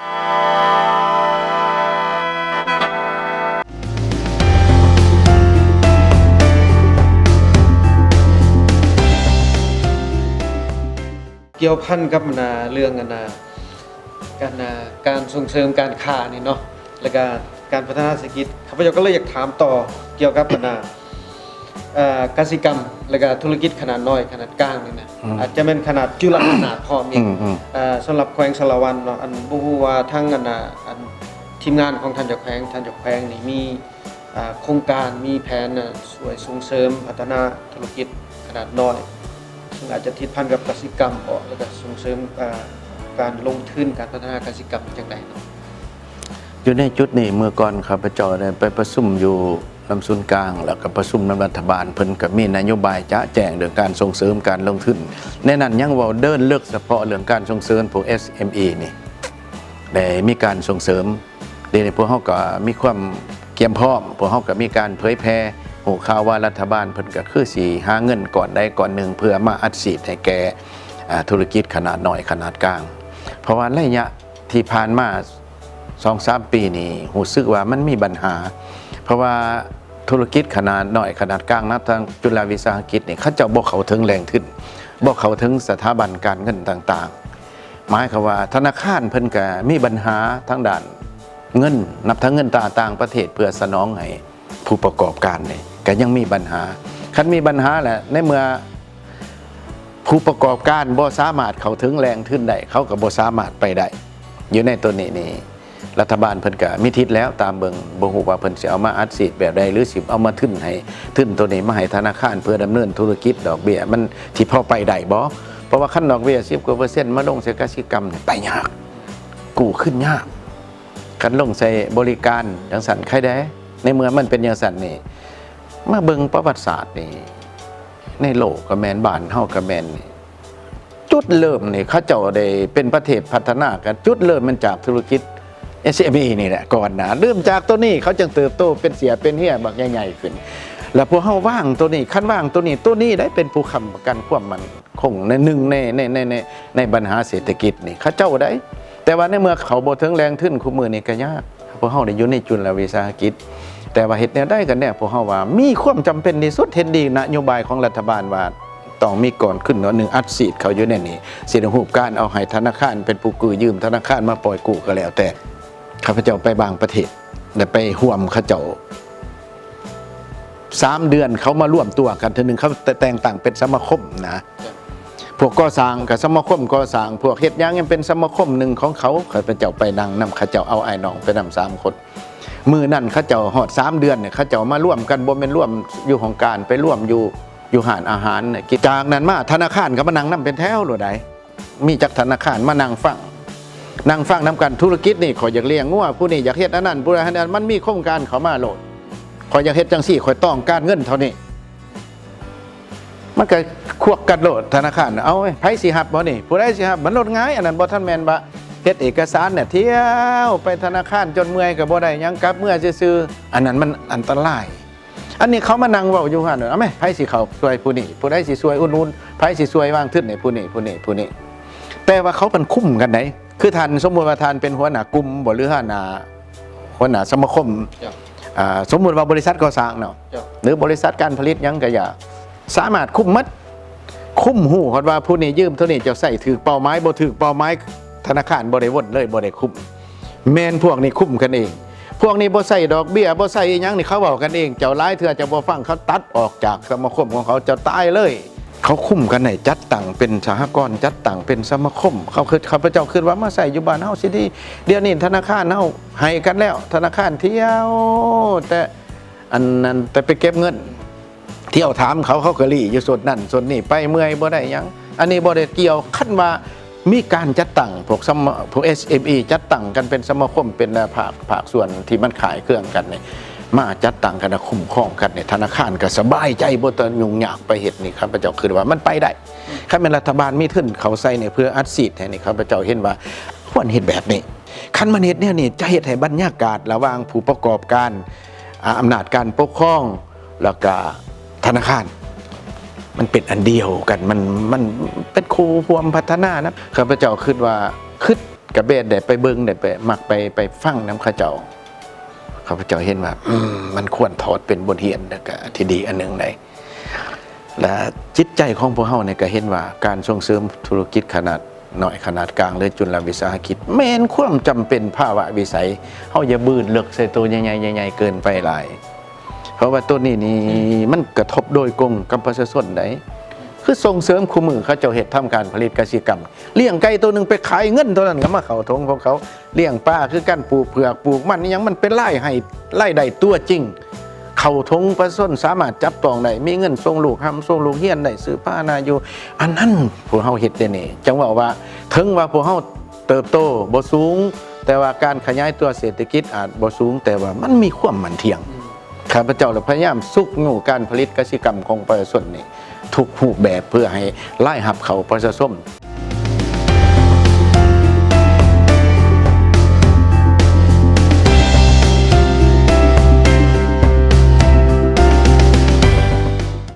ກ່ຽວພັນກັບ ອັນນ່າ ເລື່ອງ ອັນນ່າ ການ ອັນນ່າ ການສົ່ງເສີມການຄ້ານີ້ເນາະ ແລ້ວກະການພັດທະນາເສດຖະກິດ ຂ້າພະເຈົ້າກໍເລີຍຢາກຖາມຕໍ່ກ່ຽວກັບ ອັນນ່າ ເອີ ກະສິກຳ ແລ້ວກະທຸລະກິດຂະໜາດນ້ອຍຂະໜາດກາງນີ້ນະ ອືມ ອາດຈະແມ່ນຂະໜາດຈຸລະຂະໜາດພ້ອມອີກ ອືມໆ ເອີ ສຳລັບແຂວງສາລະວັນເນາະ ອັນບໍ່ຮູ້ວ່າທັງ ອັນນ່າ ອັນທີມງານຂອງທ່ານເຈົ້າແຂວງ ທ່ານເຈົ້າແຂວງນີ້ມີ ອ່າ ໂຄງການ ມີແຜນ ອ່າ ຊ່ວຍສົ່ງເສີມພັດທະນາທຸລະກິດຂະໜາດນ້ອຍ ເຊິ່ງອາດຈະຕິດພັນກັບກະສິກຳບໍ ແລ້ວກະສົ່ງເສີມ ອ່າ ການລົງທຶນ ການພັດທະນາກະສິກຳຈັ່ງໃດເນາະ? ຢູ່ໃນຈຸດນີ້ ເມື່ອກ່ອນຂ້າພະເຈົ້າໄດ້ໄປປະຊຸມຢູ່ນຳສູນກາງ ແລ້ວກະປະຊຸມນຳລັດຖະບານ ເພິ່ນກະມີນະໂຍບາຍຈະແຈ້ງເລື່ອງການສົ່ງເສີມການລົງທຶນ ໃນນັ້ນຍັງເວົ້າເດີນເລິກສະເພາະເລື່ອງການສົ່ງເສີມພວກ ເອສເອັມອີ ນີ້ ໄດ້ມີການສົ່ງເສີມ. ດຽວນີ້ພວກເຮົາກໍມີຄວາມກຽມພ້ອມ, ພວກເຮົາກໍມີການເຜີຍແຜ່ຮູ້ຂ່າວວ່າລັດຖະບານເພິ່ນກໍຄືຊິຫາເງິນກ້ອນໃດກ້ອນໜຶ່ງເພື່ອມາອັດສີດໃຫ້ແກ່ ອ່າ ທຸລະກິດຂະໜາດນ້ອຍຂະໜາດກາງ. ເພາະວ່າໄລຍະທີ່ຜ່ານມາສອງສາມປີນີ້ ຮູ້ສຶກວ່າມັນມີບັນຫາ, ເພາະວ່າທຸລະກິດຂະໜາດນ້ອຍຂະໜາດກາງ ນຳທາງຈຸລະວິສາຫະກິດນີ້ ເຂົາເຈົ້າບໍ່ເຂົ້າເຖິງແຫຼ່ງທຶນ, ບໍ່ເຂົ້າເຖິງສະຖາບັນການເງິນຕ່າງໆ. ໝາຍຄວາມວ່າທະນາຄານເພິ່ນກະມີບັນຫາທາງດ້ານເງິນ, ນັບທັງເງິນຕາຕ່າງປະເທດເພື່ອສະໜອງໃຫ້ຜູ້ປະກອບການນີ້ກະຍັງມີບັນຫາ. ຄັນມີບັນຫາແລ້ວ ໃນເມື່ອຜູ້ປະກອບການບໍ່ສາມາດເຂົ້າເຖິງແຫຼ່ງທຶນໄດ້ ເຂົາກະບໍ່ສາມາດໄປໄດ້. ຢູ່ໃນໂຕນີ້ນີ້ ລັດຖະບານເພິ່ນກະມີທິດແລ້ວ ຕາມເບິ່ງ ບໍ່ຮູ້ວ່າເພິ່ນຊິເອົາມາອັດສີດແບບໃດ ຫຼື ຊິເອົາມາທຶນໃຫ້ ທຶນໂຕນີ້ມາໃຫ້ທະນາຄານເພື່ອດຳເນີນທຸລະກິດ ດອກເບ້ຍມັນຊິພໍໄປໄດ້ບໍ່? ເພາະວ່າຄັນດອກເບ້ຍສິບກວ່າເປີເຊັນມາລົງໃສ່ກະສິກຳນີ້ ໄປຍາກ, ກູ້ຄືນຍາກ. ຄັນລົງໃສ່ບໍລິການຈັ່ງຊັ້ນໄຄແດ່. ໃນເມື່ອມັນເປັນຈັ່ງຊັ້ນນີ້ ມາເບິ່ງປະຫວັດສາດນີ້ ໃນໂລກກໍແມ່ນ, ບ້ານເຮົາກໍແມ່ນນີ້ ຈຸດເລີ່ມນີ້ ເຂົາເຈົ້າໄດ້ເປັນປະເທດພັດທະນາກັນ ຈຸດເລີ່ມມັນຈາກທຸລະກິດ ເອສເອັມອີ ນີ້ແຫຼະກ່ອນນະ. ເລີ່ມຈາກໂຕນີ້ ເຂົາຈຶ່ງເຕີບໂຕເປັນເຊຍເປັນເຮຍບັກໃຫຍ່ໆຂຶ້ນ. ແລ້ວພວກເຮົາວາງໂຕນີ້, ຄັນວາງໂຕນີ້, ໂຕນີ້ໄດ້ເປັນຜູ້ຄ້ຳປະກັນຄວາມໝັ້ນຄົງໃນໜຶ່ງໃນ, ໃນ, ໃນ, ໃນ, ໃນບັນຫາເສດຖະກິດນີ້ ເຂົາເຈົ້າໄດ້. ແຕ່ວ່າໃນເມື່ອເຂົາບໍ່ເຖິງແຫຼ່ງທຶນ ຄູ່ມື້ນີ້ກໍຍາກ. ພວກເຮົາໄດ້ຢູ່ໃນຈຸລະວິສາຫະກິດ ແຕ່ວ່າເຮັດແນວໃດກໍແນວ ພວກເຮົາວ່າມີຄວາມຈຳເປັນທີ່ສຸດ ເຫັນດີນະໂຍບາຍຂອງລັດຖະບານວ່າ ຕ້ອງມີກອງທຶນໜ້ອຍໜຶ່ງອັດສີດເຂົ້າຢູ່ໃນນີ້ ສິໄດ້ຮູບການເອົາໃຫ້ທະນາຄານເປັນຜູ້ກູ້ຢືມ ທະນາຄານມາປ່ອຍກູ້ກໍແລ້ວແຕ່. ຂ້າພະເຈົ້າໄປບາງປະເທດ ໄດ້ໄປຮ່ວມເຂົາເຈົ້າສາມເດືອນ ເຂົາມາລວມຕົວກັນເທື່ອໜຶ່ງ ເຂົາແຕ່ງຕັ້ງເປັນສະມາຄົມນະ. ພວກກໍ່ສ້າງກໍສະມາຄົມກໍ່ສ້າງ, ພວກເຮັດຫຍັງຍັງເປັນສະມາຄົມໜຶ່ງຂອງເຂົາ. ຂ້າພະເຈົ້າໄປນັ່ງນຳເຂົາເຈົ້າ ເອົາອ້າຍນ້ອງໄປນຳສາມຄົນ. ມື້ນັ້ນເຂົາເຈົ້າຮອດສາມເດືອນນີ້ ເຂົາເຈົ້າມາລວມກັນ ບໍ່ແມ່ນລວມຢູ່ຫ້ອງການ ໄປລວມຢູ່ ຢູ່ຮ້ານອາຫານ. ຈາກນັ້ນມາທະນາຄານກໍມານັ່ງນຳເປັນແຖວໂລດໃດ໋. ມີຈັກທະນາຄານມານັ່ງຟັງ, ນັ່ງຟັງນຳກັນ. ທຸລະກິດນີ້ ຂ້ອຍຢາກລ້ຽງງົວ, ຜູ້ນີ້ຢາກເຮັດອັນນັ້ນ, ຜູ້ນັ້ນອັນນັ້ນ, ມັນມີໂຄງການເຂົ້າມາໂລດ. ຂ້ອຍຢາກເຮັດຈັ່ງຊີ້, ຂ້ອຍຕ້ອງການເງິນເທົ່ານີ້. ມັນກໍຄວັກກັນໂລດ ທະນາຄານ. ເອົາ ໃຜຊິຮັບບໍ່ນີ້? ຜູ້ໃດຊິຮັບ? ມັນໂລດງ່າຍ. ອັນນັ້ນບໍ່ທັນແມ່ນວ່າເຮັດເອກະສານນະ ທ່ຽວໄປທະນາຄານຈົນເມື່ອຍກໍບໍ່ໄດ້ຫຍັງ ກັບເມືອຊື່ໆ. ອັນນັ້ນມັນອັນຕະລາຍ. ອັນນີ້ເຂົາມານັ່ງເວົ້າຢູ່ຫັ້ນ ເອົາແມະ ໃຜຊິເຂົ້າຊ່ວຍຜູ້ນີ້? ຜູ້ໃດຊິຊ່ວຍອຸດໜູນ? ໃຜຊິຊ່ວຍວາງທຶນໃຫ້ຜູ້ນີ້ ຜູ້ນີ້ ຜູ້ນີ້? ແຕ່ວ່າເຂົາພັນຄຸມກັນໃດ໋. ຄືທ່ານ ສົມມຸດວ່າທ່ານເປັນຫົວໜ້າກຸ່ມບໍ ຫຼື ຫົວໜ້າ ຫົວໜ້າສະມາຄົມ ເຈົ້າ ອ່າ ສົມມຸດວ່າບໍລິສັດກໍ່ສ້າງເນາະ ເຈົ້າ ຫຼື ບໍລິສັດການຜະລິດຫຍັງກໍຢ່າ ສາມາດຄຸມໝົດ. ຄຸມ ຮູ້ຮອດວ່າຜູ້ນີ້ຢືມເທົ່ານີ້ ເຈົ້າໃຊ້ຖືກເປົ້າໝາຍ ບໍ່ຖືກເປົ້າໝາຍ ທະນາຄານບໍ່ໄດ້ວົນເລີຍ ບໍ່ໄດ້ຄຸມ. ແມ່ນພວກນີ້ຄຸມກັນເອງ. ພວກນີ້ບໍ່ໃຊ້ດອກເບ້ຍ ບໍ່ໃຊ້ອີ່ຫຍັງນີ້ ເຂົາເວົ້າກັນເອງ. ເຈົ້າຫຼາຍເທື່ອເຈົ້າບໍ່ຟັງ ເຂົາຕັດອອກຈາກສະມາຄົມຂອງເຂົາ ເຈົ້າຕາຍເລີຍ. ເຂົາຄຸມກັນໃຫ້ຈັດຕັ້ງເປັນສະຫະກອນ ຈັດຕັ້ງເປັນສະມາຄົມ. ເຂົາຄິດ ຂ້າພະເຈົ້າຄິດວ່າມາໃຊ້ຢູ່ບ້ານເຮົາຊິດີ. ດຽວນີ້ທະນາຄານເຮົາໃຫ້ກັນແລ້ວ ທະນາຄານທ່ຽວແຕ່ອັນນັ້ນ ແຕ່ໄປເກັບເງິນ. ທ່ຽວຖາມເຂົາ ເຂົາກໍລີ້ຢູ່ສ່ວນນັ້ນສ່ວນນີ້ ໄປເມື່ອຍບໍ່ໄດ້ຫຍັງ. ອັນນີ້ບໍ່ໄດ້ກ່ຽວ. ຄັນວ່າມີການຈັດຕັ້ງ ພວກສຳມະ ພວກ ເອສເອັມອີ ຈັດຕັ້ງກັນເປັນສະມາຄົມ ເປັນພາກ ພາກສ່ວນທີ່ມັນຄ້າຍເຄືອງກັນນີ້ ມາຈັດຕັ້ງກັນ ຄຸ້ມຄອງກັນນີ້ ທະນາຄານກໍສະບາຍໃຈ ບໍ່ຕ້ອງຫຍຸ້ງຍາກໄປເຮັດນີ້. ຂ້າພະເຈົ້າຄິດວ່າມັນໄປໄດ້. ຄັນແມ່ນລັດຖະບານມີທຶນເຂົ້າໃສ່ນີ້ ເພື່ອອັດສີດໃຫ້ນີ້ ຂ້າພະເຈົ້າເຫັນວ່າຄວນເຮັດແບບນີ້. ຄັນມັນເຮັດແນວນີ້ ຈະເຮັດໃຫ້ບັນຍາກາດລະຫວ່າງຜູ້ປະກອບການ ອາ ອຳນາດການປົກຄອງ ແລ້ວກະທະນາຄານ ມັນເປັນອັນດຽວກັນ ມັນ ມັນເປັນຄູ່ຮ່ວມພັດທະນານະ. ຂ້າພະເຈົ້າຄິດວ່າ ຄິດ ກະເບດໄດ້ໄປເບິ່ງ ໄດ້ໄປ ມັກໄປ ໄປຟັງນຳເຂົາເຈົ້າ. ຂ້າພະເຈົ້າເຫັນວ່າ ອືມ ມັນຄວນຖອດເປັນບົດຮຽນ ແລ້ວກະທີ່ດີອັນໜຶ່ງໃດ໋. ແລະ ຈິດໃຈຂອງພວກເຮົານີ້ກະເຫັນວ່າ ການສົ່ງເສີມທຸລະກິດຂະໜາດນ້ອຍ ຂະໜາດກາງ ຫຼື ຈຸນລະວິສາຫະກິດ ແມ່ນຄວາມຈຳເປັນ ພາວະວິໄສ. ເຮົາຢ່າບືນເລິກໃສ່ໂຕໃຫຍ່ໆ ໃຫຍ່ໆເກີນໄປຫຼາຍ. ເພາະວ່າໂຕນີ້ນີ້ ອືມ ມັນກະທົບໂດຍກົງກັບປະຊາຊົນໃດ໋. ຄືສົ່ງເສີມຄູ່ມື້ ເຂົາເຈົ້າເຮັດທຳການຜະລິດກະສິກຳ ລ້ຽງໄກ່ໂຕໜຶ່ງໄປຂາຍ ເງິນໂຕນັ້ນກະມາເຂົ້າຖົງຂອງເຂົາ. ລ້ຽງປາຄືກັນ ປູກເຜືອກ ປູກມັນ ອີ່ຫຍັງ ມັນເປັນລາຍໃຫ້ ລາຍໄດ້ຕົວຈິງ ເຂົ້າຖົງ ປະຊາຊົນສາມາດຈັບຕ້ອງໄດ້ ມີເງິນສົ່ງລູກຮ່ຳ ສົ່ງລູກຮຽນໄດ້ ຊື້ພາຫະນະຢູ່. ອັນນັ້ນພວກເຮົາເຮັດແຕ່ນີ້ ຈັ່ງເວົ້າວ່າ ເຖິງວ່າພວກເຮົາເຕີບໂຕບໍ່ສູງ ແຕ່ວ່າການຂະຫຍາຍຕົວເສດຖະກິດອາດບໍ່ສູງ ແຕ່ວ່າມັນມີຄວາມໝັ້ນທ່ຽງ. ຂ້າພະເຈົ້າລະພະຍາຍາມຊຸກຍູ້ການຜະລິດກະສິກຳຂອງປະຊາຊົນນີ້ ທຸກຮູບແບບ ເພື່ອໃຫ້ລາຍຮັບເຂົ້າປະຊາຊົນ